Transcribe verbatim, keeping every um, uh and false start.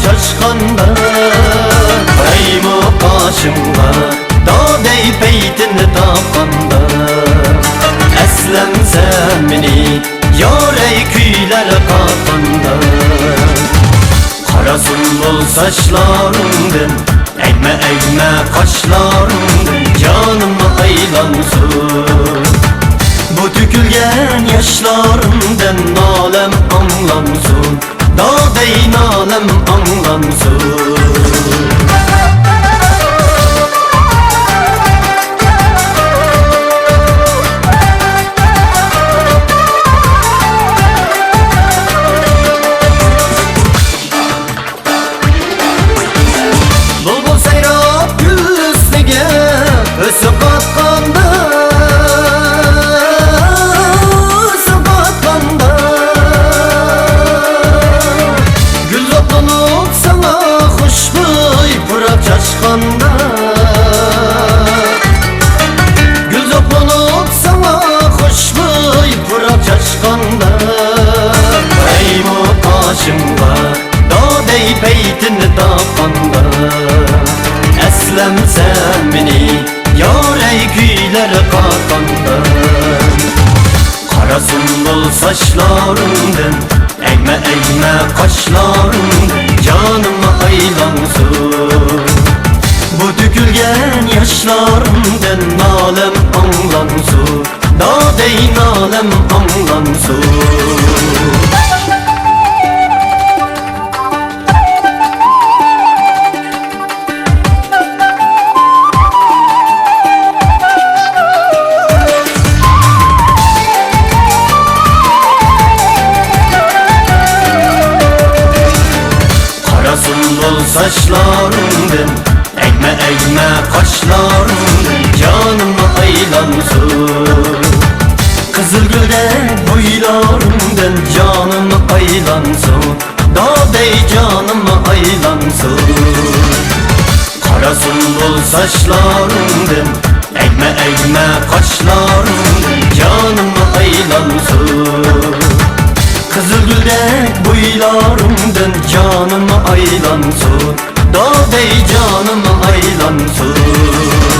چاچقاندا، قارايمۇ قاشىڭغا، دادەي پەيتىنى تاپقاندا. ئەسلەمسە مېنى يارەي كۈيلەر قاقاندا. قارا سۇمبۇل ساچلارىڭدىن، ئەگمە، ئەگمە قاشلارىڭدىن جانىم ئايلانسۇن. بۇ تۆكۈلگەن ياشلىرىمدىن نالەم ئاڭلانسۇن، دادەي نالەم ئاڭلانسۇن. بۇلبۇل سايراپ گۈل ئۈستىگە ھۆسن قاتقاندا، ھۆسن قاتقاندا، گۈل زوقلىنىپ ساڭا خۇشبۇي پۇراق چاچقاندا، گۈل زوقلىنىپ ساڭا خۇشبۇي پۇراق چاچقاندا، قارايمۇ قاشىڭغا، دادەي پەيتىنى تاپقاندا. ئەسلەمسە مېنى يارەي كۈيلەر قاقاندا. قارا سۇمبۇل ساچلىرىڭدىن، ئەگمە، ئەگمە قاشلىرىڭدىن جانىم ئايلانسۇن. بۇ تۆكۈلگەن ياشلىرىمدىن نالەم ئاڭلانسۇن، دادەي نالەم ئاڭلانسۇن. قارا سۇمبۇل ساچلىرىڭدىن، ئەگمە، ئەگمە قاشلىرىڭدىن جانىم ئايلانسۇن. قىزىلگۈلدەك بويلىرىڭدىن جانىم ئايلانسۇن، دادەي جانىم ئايلانسۇن. قارا سۇمبۇل ساچلىرىڭدىن، ئەگمە، ئەگمە قاشلىرىڭدىن جانىم ئايلانسۇن. قىزىلگۈلدەك بويلىرىڭدىن جانىم ئايلانسۇن، دادەي جانىم ئايلانسۇن.